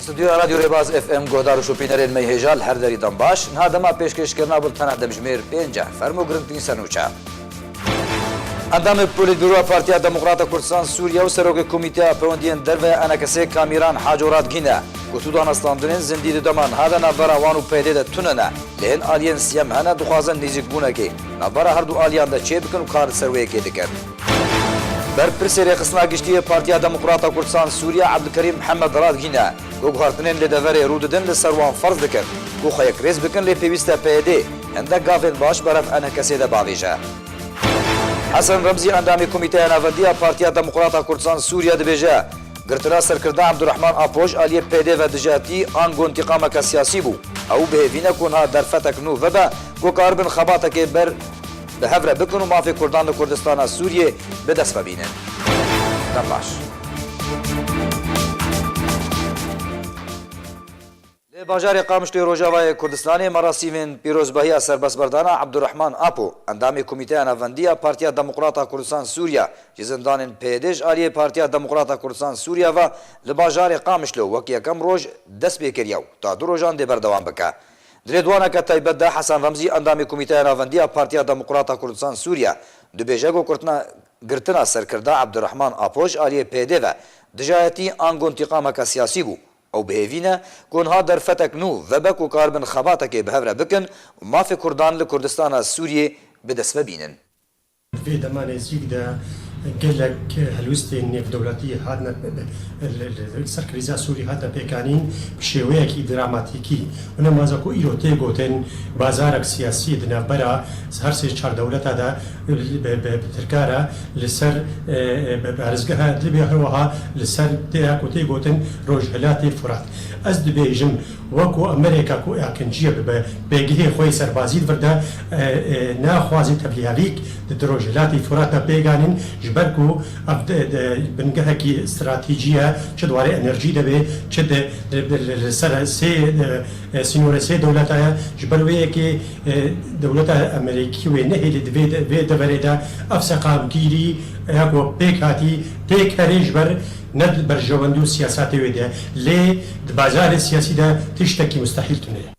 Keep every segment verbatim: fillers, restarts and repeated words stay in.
Stûdyoya Radyo Rêbaz F M guhdar û şopînerên me yê hêja li her derî dem baş. Niha dema pêşkêşkirina bultena demjimêr pênc e. Fermo girintîn sernûçe. Endamê Polîtbûroya Partiya Demokrata Kurdistan Sûriye û Serokê Komîteya Pêwendiyên Derve ya E N K S'ê Kamîran Haco radgîne ku tu danastandinên zindî di dema niha de navbera wan û P Y D'ê de tune ne. Lê hin aliyên siyem hene dixwazin nêzîkbûnekê navbera her du aliyan de çêbikin û kar li ser wê yekê dikin. Berpirsê Rêxistina Giştî yê Partiya Demokrata Kurdistan Sûriye Ebdulkerîm Mihemed radgîne ku guhertinên li deverê rû didin li ser wan ferz dikin ku xwe yekrêz bikin lê pêwîst e P Y D hindek gavên baş berev E N K S'ê de bavêje. Hesen Remzî endamê Komîteya Navendî ya Partiya Demokrata Kurdistan Sûriye dibêje, girtina serkirda Ebdurrahman Apo ji aliyê P Y D ve dijayetî ango întîqameke siyasî bû. Ew bi hêvî ne ku niha derfetek nû vebe ku karibin xebatekê ber bi hev re bikin û mafê Kurdan li Kurdistana Sûriyê bi dest ve bînin. Dem baş. Li bajarê Qamişloyê Rojavayê Kurdistanê merasîmên pîrozbahiya serbestberdana Abdurrahman Apo, endamê Komîteya Navendî ya Partiya Demokrata Kurdistan Sûriye, ji zindanên P Y D ji aliyê Partiya Demokrata Kurdistan Sûriye ve li bajarê Qamişlo wek yekem roj dest pê kiriye û ta du rojan dê berdewam bike. Di lêdwaneke taybet de Hesen Remzî, endamê Komîteya Navendî ya Partiya Demokrata Kurdistan Sûriye, dibêje ku girtina, girtina serkirda Abdurrahman Apo ji aliyê P Y D ve dijayetî ango întîqameke siyasî bû. Ew bi hêvî ne ku niha derfetek nû vebe ku karibin xebatekê bi hev re bikin û mafê Kurdan li Kurdistana Sûriyê bi dest ve bînin. Di vê dema nêzîk de gelek helwestên nêvdewletî hatine, li, li, li ser krîza Sûrî hatine pêkanîn bi şêweyekî dramatîkî. Û ne maza ku îro tê gotin, bazarek siyasî di navbera her sê çar dewleta de bi, bi, bi tirka re li ser, e, e, bi, bi parêzgeha Idlibê, her wiha li ser tê ya ku tê gotin Rojhilatê Furat. Ez dibêjim, wekû Amerîka ku aqinciyê bibe pêgihê xwe yê serbazî li vir de, e, e, naxwaze tevlîhelîk di, di Rojhilatê Furat de pêk anîn, ji ber ku ev de, de bingehekî stratejî ye, çi di warê enerjî de be, çi di, li, li, li, li ser sê, e, e, sînorê sê dewleta ye, ji ber wê yekê e, dewleta Amerîkî wê nehêlî di vê de, vê deverê de ev seqamgîrî ya ku pêk hatî, pêk herê ji ber ne di berjewendî û siyasatê wê de, lê di bazarê siyasî de tiştekî mustehîl tune ye.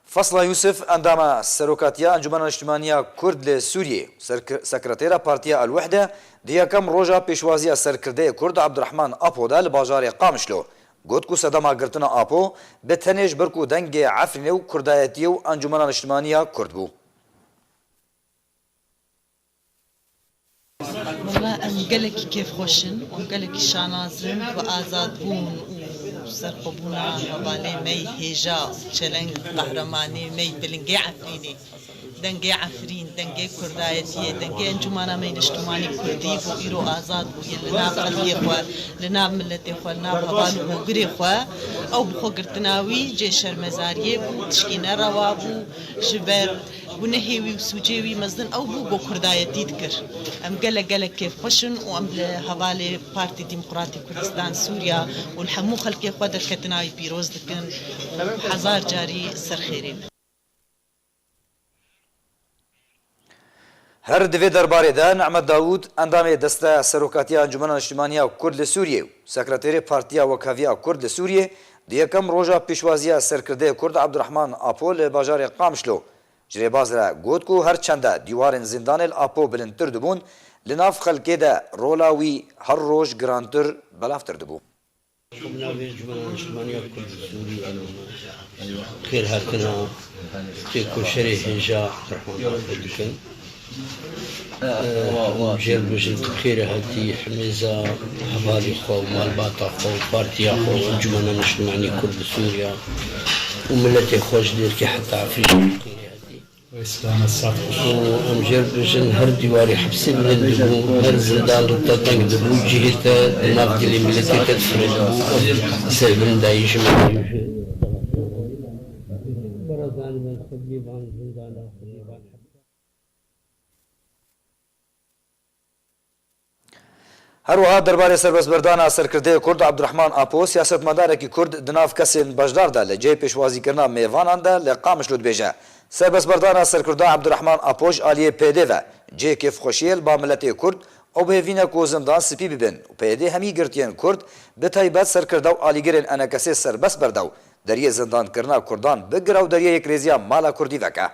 Fesla Yûsif, endama Serokatiya Encûmena Niştimanî ya Kurd li Sûriyê, serk-, sekretera Partiya El-Wehde, di yekem roja pêşwaziya serkirdeyê Kurd Abdurrahman Apo de li bajarê Qamişlo, got ku sedema girtina Apo bi tenê ji ber ku dengê Efrînê û Kurdayetiyê û Encûmena Niştimanî ya Kurd bû. Wela em gelekî kêfxweş in û em gelekî şanaz in bi azadbûn û serxwebûna hevalê me yê hêja, çeleng, qehremanê me yê pilingê Efrînê. Dengê Efrîn, dengê Kurdayetiyê, dengê Encûmana me yê Niştimanî Kurdî bû, îro azad bûye li nav xelkê xwe, li nav miletê xwe, li nav heval û hogirê xwe. Ew bi xwe girtina wî cê şermezariyê bû, tişkî nerewa bû, ji ber gunehê wî û sûcê wî mezin ew bû, ku Kurdayetî dikir. Em gelek gelek kêfxweş in û em li hevalê Partî Demokratî Kurdistan Sûriya û li hemû xelkê xwe derketina wî pîroz dikin û hezar carî ser xêrê bin. Her di vê derbarê de Nehmet Dawûd, endamê Desteya Serokatiya Encûmena Niştimanî ya Kurd li Sûriyê û sekreterê Partiya Wekheviya Kurd li Sûriyê, di yekem roja pêşwaziya serkirdeyê Kurd Abdurrahman Apo li bajarê Qamişlo ji rêbaz re got ku her çende dîwarên zîndanê li Apo bilindtir dibûn, li nav xelkê de rola wî her roj girantir, belavtir dibû. Bi navê Encûmena Niştimanî ya Kurd li Sûrî em xêrhatina têkoşerê hêja Abdurrahman Apo dikin. Em jê re dibêjin tu bi xêrê hatî, hemêza hevalê xwe û malbata xwe û partiya xwe û Encûmena Niştimanî Kurd li Sûriya û miletê xwe ji Dêrkê heta Efrînê bi xêrê hatî. Û em jê re dibêjin, her dîwarê hepsê bilind dibû, her zindan li te teng dibû, cihê te di nav dilê miletê te difirindibû, ev serbilindayî ji me re. Berazanî me xwediyê van zindana, xwediyê van hepsa. Her wiha derbarê serbestberdana serkirdeyê Kurd Abdurrahman Apo, siyasetmedarekî Kurd di nav kesên beşdar de li cihê pêşwazîkirina mêvanan de li Qamişlo dibêje, serbestberdana serkirda Abdurrahman Apo ji aliyê P Y D ve cihê kêfxweşiyê li ba miletê Kurd Ew bi hêvî ne ku zindan spî bibin û P Y D hemî girtiyên Kurd, bi taybet serkirda û alîgirên E N K S'ê serbest berde û deriyê zindankirina Kurdan bigire û deriyê yekrêziya mala Kurdî veke.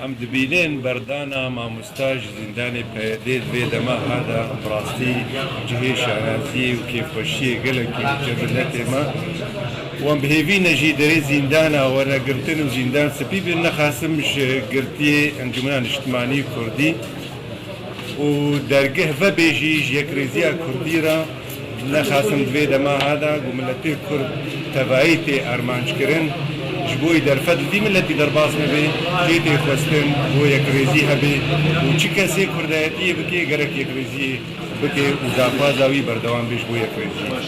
Em dibînin berdana mamosta ji zîndanê P Y D di vê dema ha de bi rastî cihê şanaziyê û kêfxweşiyê gelekî bû miletê me. Wan bi hêvî ne jî derê zîndana were girtin û zîndan spî bin, nexasim ji girtiyê Encûmena Niştimanî Kurdî û dergeh vebêjî ji yekrêziya Kurdî re. Nexasim di vê dema ha de ku miletê Kurd tevayî tê armanckirin, ji bo wî derfet li vî miletî derbas nebe, jê tê xwestin bo yekrêzî hebe û çi kesê kurdayetiyê bike, gerek yekrêziyê bike û daxwaza wî berdewam bê ji bo yekrêziyê.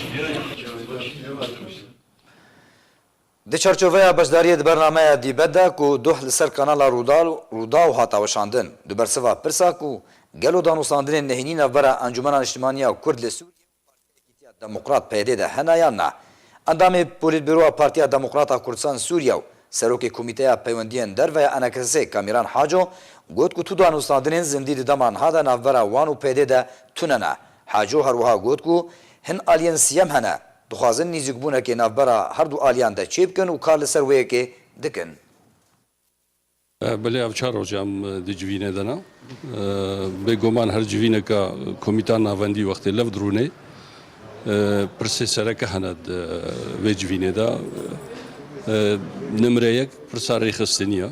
Di çarçoveya beşdariyê di bernameya dîbe de ku duh li ser kanala Rûdal, Rûdaw hate weşandin, di bersiva pirsa ku gelo danûstandinên nehênî navbera Encûmena Niştimanî ya Kurd li Sûriyê û Partî Yekîtiya Demokrat P Y D de hene yan na, endamê Polîtbûroya Partiya Demokrat a Kurdistan Sûriye û Serokê Komîteya Peywendiyên Derve ya E N K S'ê Kamîran Haco got ku tu danûstandinên zindî di dema niha de navbera wan û P Y D de tune ne. Haco her wiha got ku hin aliyên siyem hene. Dixwazin nîzîkbûnekê navbera her du aliyan de çêbikin û kar li ser wê yekê dikin. Belê, ev çar roj e em di civînê de ne. Bêguman her civîneka Komîta Navendî wextê lev dirûnê, pirsê sereke hene di vê civînê de. Nimre yek pirsa rêxistinî ye.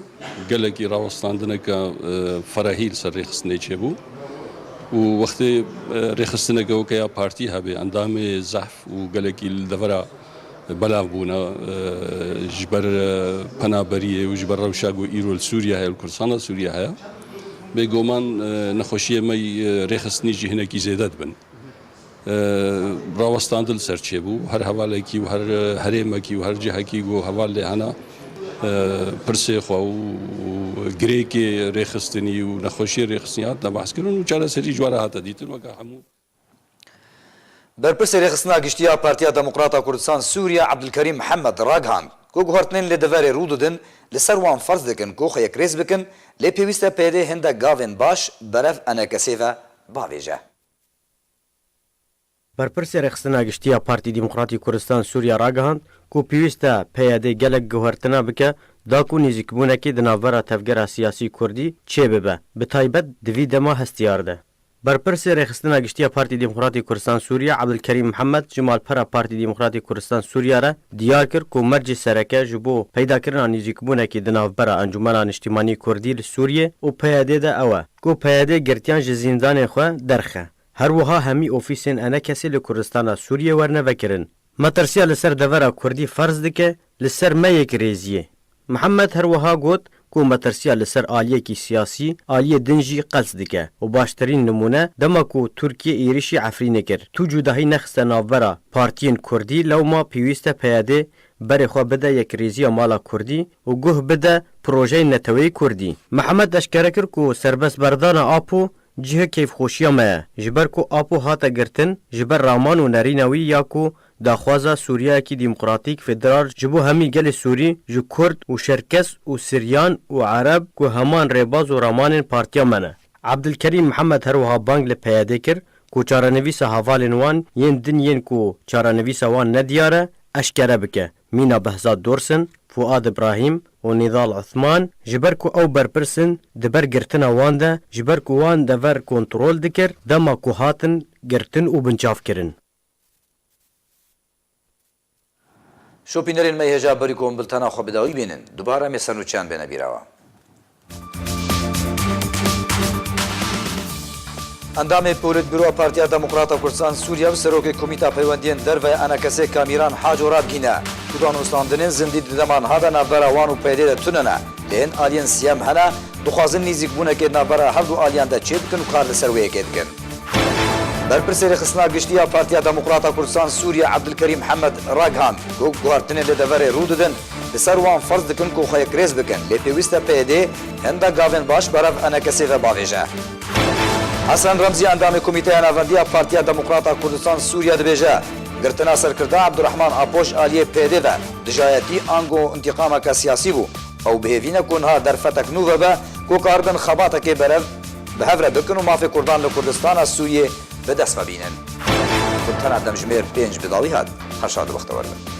Gelekî rawestandineke, e, ferehî li ser rêxistinê çêbû û wextê, e, rêxistineke weke ya partî hebe, endamê zehf û gelekî li devera belav bûne, e, ji ber, e, penaberiyê û ji ber rewşa ku îro li Sûriye heye, li Kurdistana Sûriye heye, bêguman, e, nexweşiyê me yî, e, rêxistinî jî hinekî zêde dibin. E, rawestandin li ser çêbû. Her hevalekî û her herêmekî û her cihekî ku heval lê hene, e, pirsê xwe û, û girêkê rêxistinî û nexweşiyê rêxistinî hatine behskirin û çareserî ji we re hate dîtin weke hemû. Berpirsê Rêxistina Giştî ya Partiya Demokrata Kurdistan Sûriye Ebdulkerîm Mihemed ragihand ku guhertinên li deverê rû didin li ser wan ferz dikin ku xwe yekrêz bikin, lê pêwîst e P Y D hindek gavên baş berev E N K S'ê ve bavêje. Berpirsê Rêxistina Giştî ya Partî Demokratî Kurdistan Sûriye ragihand ku pêwîst e P Y D gelek guhertina bike da ku nêzîkbûnekê di navbera tevgera siyasî kurdî çêbibe, bi taybet di vî dema hestiyar de. Berpirsê Rêxistina Giştî ya Partî Demokratî Kurdistan Sûriye Ebdulkerîm Mihemed ji malpera Partî Demokratî Kurdistan Sûriye re diyar kir ku mercê sereke ji bo peydakirina nêzîkbûnekê di navbera Encûmena Niştîmanî Kurdî li Sûriyê û P Y D de ew e ku P Y D girtiyan ji zîndanên xwe derxe. Her wiha hemî ofîsên E N K S'ê li Kurdistana Sûriyê werne vekirin. Metirsiya li ser devera Kurdî ferz dike li ser me yekrêziyê. Mihemed her wiha got ku metirsiya li ser aliyekî siyasî, aliyê din jî qels dike û baştirîn nimûne dema ku Tirkiye êrişî Efrînê kir, tu cudahî nexiste navbera partiyên Kurdî, lewma pêwîst e P Y D berê xwe bide yekrêziya mala Kurdî û guh bide projeyên neteweyê Kurdî. Mihemed eşkere kir ku serbestberdana Apo cihê keyfxweşiya me ye, ji ber ku Apo hate girtin ji ber raman û nerîna wî ya ku daxwaza Sûriyeyekî demokratîk, federal ji bo hemî gelê Sûrî, ji Kurd û Şerkes û Siryan û Ereb ku heman rêbaz û ramanên partiya me ne. Ebdilkerîm Mihemed her wiha bang li P Y D kir ku çarenivîsa hevalên wan yên din yên ku çarenivîsa wan nediyar e, eşkere bike. Mîna Behzad Dorsin, Fuad Ibrahîm û Nîdal Uthman, ji ber ku ew berpirs in, di ber girtina wan de, ji ber ku wan dever kontrol dikir, dema ku hatin girtin û binçav kirin. Şopînerên me yê hêja, berî ku em biltena xwe bi dawî bînin, dubare em ê sernûçeyan bêne bîra we. Endamê Polîtbûroya Partiya Demokrata Kurdistan Sûriye û Serokê Komîta Peywendiyên Derve ya E N K S'ê Kamîran Haco radgîne ku danûstandinên zindî di dema niha de navbera wan û P Y D de tune ne, lê hin aliyên siyem hene, dixwazin nîzîkbûnekê di navbera her du aliyan de çêbikin û kar li ser wê yekê dikin. Berpirsê Rêxistina Giştî ya Partiya Demokrata Kurdistan Sûriye Ebdilkerîm Hemed ragihand ku guhertinên li deverê rû didin, li ser wan ferz dikin ku xwe yekrêz bikin, lê pêwîst e P Y D hindek gavên baş berev E N K S'ê ve bavêje. Hesen Remzî, endamê Komîteya Navendî ya Partiya Demokrata Kurdistan Sûriye dibêje, girtina serkirda Ebdurehman Apo ji aliyê P Y D ve dijayetî ango întîqameke siyasî bû. Ew bi hêvî ne ku niha derfetek nû vebe ku karibin xebatekê berev bi hev re bikin û mafê Kurdan li Kurdistana Sûriyê bi dest ve bînin. Hûn tena demjimêr pênc bi dawî hat. Her şad û bextewar bin.